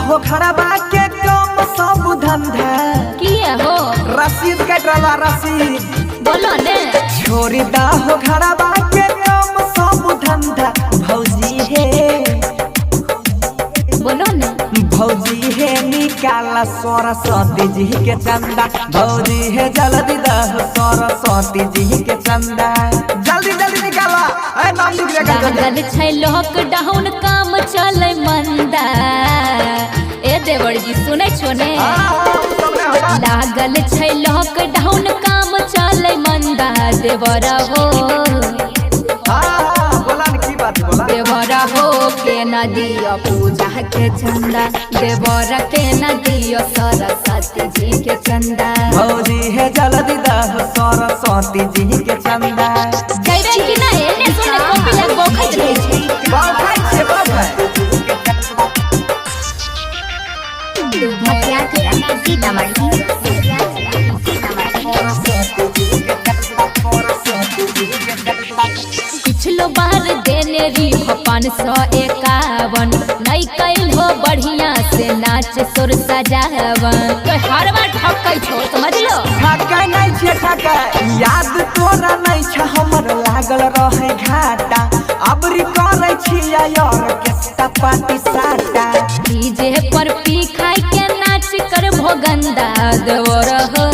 हो घरबा के काम सब धंधा। किया हो? रसीद कट रहा रसीद। बोलो ने। छोड़ी दा हो घरबा के काम सब धंधा। भौजी हे, बोलो ने। भौजी हे निकाला सरस्वती जी के चंदा। भौजी हे जल्दी दहो सरस्वती जी के चंदा। जल्दी जल्दी निकाला, ए नाम लिख ले जल्दी। लागल छै लॉकडाउन काम चले मंदा। ए देवर जी सुनै छो ने? हाँ, हाँ, सब ने होता। लागल छै लॉकडाउन काम चले मंदा। देवर हो, हाँ, हाँ, बोला ने की बात बोला। देवर हो के न दियो पूजा के चंदा। देवर के न दियो सरस्वती जी के चंदा। भौजी हे जल्दी दहो सरस्वती जी के चंदा। जइबे कि ना? एने सुने कॉपी लग बौखैत रहै छै। बाप खाइ छियै, बाप खाइ। सीतामढ़ी। पिछलो बार देने री हो 551, नहीं कैल हो बढ़िया से नाच सुर सजावन। तो हर बार ठकै छो, समझ लो। ठकै नहीं छियै ठकै, याद तोरा नहीं छ हमर लागल रहे घाटा। अबरी करै छियै ऑर्केस्ट्रा पार्टी साटा। डीजे पर पी खाई के नाच कर भो गंदा। देवर हो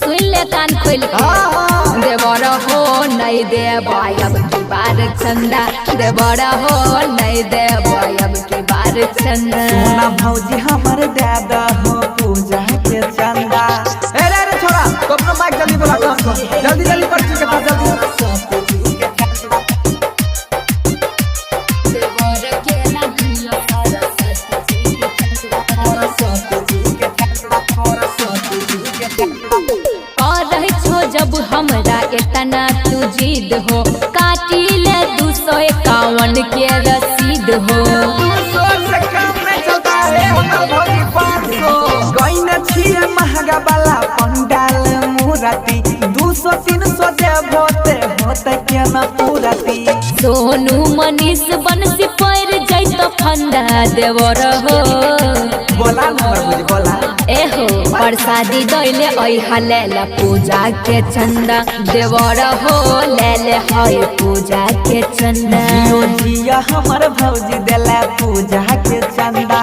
सुन ले कान खोल के। हाँ, देवर हो नहीं देबै अब की बार चंदा। देवर हो नहीं देबै अब की बार चंदा। सोना भौजी हमर दे दहो पूजा के चंदा। ए रे रे छोरा, तो अपना माइक जल्दी बोला काम को। जल्दी जल्दी पर्ची के पास जल्दी। देवर के ना दियो सरस्वती जी के चंदा। कर छो जब हमरा इतना तू जिद हो, काटी ले 251 के रसीद हो। 200 से काम नहीं चलता है हमर भौजी 500। गइन छियै महंगा वाला पंडाल मूरति। 200-300 देबो ते होते केना पूरति। सोनू मनीष बनसी पैर जैतो फंदा। देवर हो, बोला न हमर भौजी बोला। एहो प्रसादी दैले ऐहा लेला पूजा के चंदा। देवर हो लेले है पूजा के चंदा। जियो जिया हमर भौजी देला पूजा के चंदा।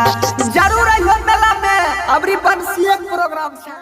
जरूर अइहो मेला में, अबरी बंसी एक प्रोग्राम छै।